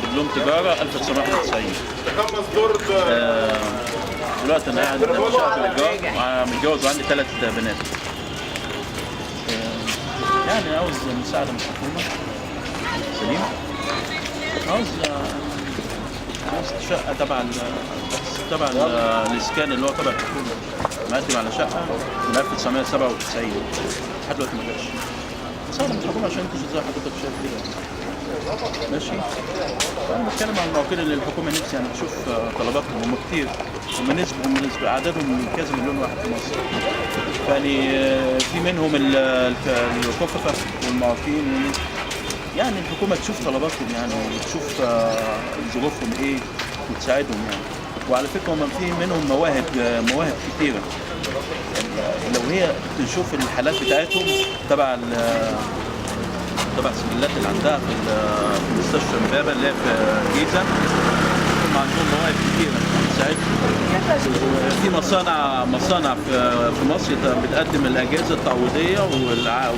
دبلوم تجارة 1991. دلوقتي انا قاعد في شقه بالايجار، متجوز وعندي 3 بنات. يعني عاوز مساعدة من الحكومة. سليم. عاوز شقه تبع الاسكان اللي هو تبع الحكومة. مقدم على شقه من 1997 لحد دلوقتي ما جاتش. مساعدة من الحكومة عشان انت زي حضرتك شايف كده. ماشي. انا بتكلم عن المعوقين اللي الحكومة نفسي يعني تشوف طلباتهم، هم كتير، هم نسبه عددهم كذا مليون واحد في مصر. يعني في منهم الكففه والمعوقين، يعني الحكومة تشوف طلباتهم يعني وتشوف ظروفهم ايه وتساعدهم يعني. وعلى فكرة هم في منهم مواهب كتيرة. يعني لو هي تشوف الحالات بتاعتهم تبع السجلات اللي عندها في مستشفى امبابه اللي هي في الجيزة، هم عندهم مواهب كتيرة تساعدهم. في مصانع في مصر بتقدم الاجهزة التعويضيه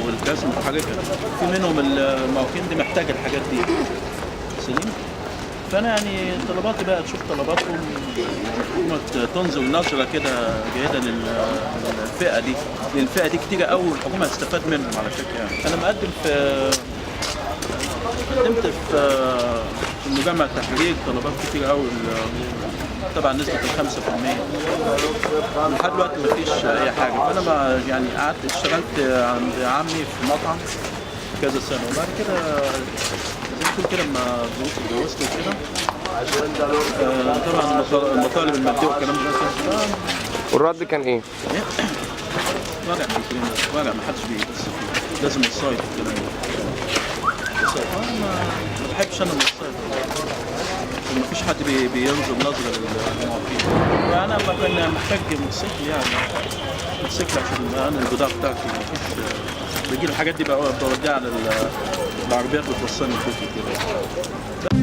والكراسي المتحركة، في منهم المعوقين دي محتاجه الحاجات دي. سليم. فانا يعني طلباتي بقى تشوف طلباتهم، الحكومة تنظر نظره كده جيدة للفئه دي، لان الفئة دي كتيرة قوي والحكومة هتستفاد منهم على فكرة. يعني انا قدمت في مجمع التحرير طلبات كتير قوي طبعا نسبه 5%، لحد دلوقتي مفيش اي حاجة. فانا ما يعني قعدت اشتغلت عند عمي في مطعم كذا سنة، وبعد كده زي ما تقول كده لما ظروف اتجوزت وكده، طبعا المطالب المادية والكلام ده. والرد كان ايه؟ ورق ورق ما حدش بيبص فيه، لازم الصيد والكلام ده. ما بحبش انا الوسايط، مفيش حد بينظر نظره للمعاقين. وانا كان محتاج موتوسيكل، يعني موتوسيكل عشان انا البضاعة بتاعتي مفيش، بجيب الحاجات دي بوديها على العربيات بتوصلني البيت كده.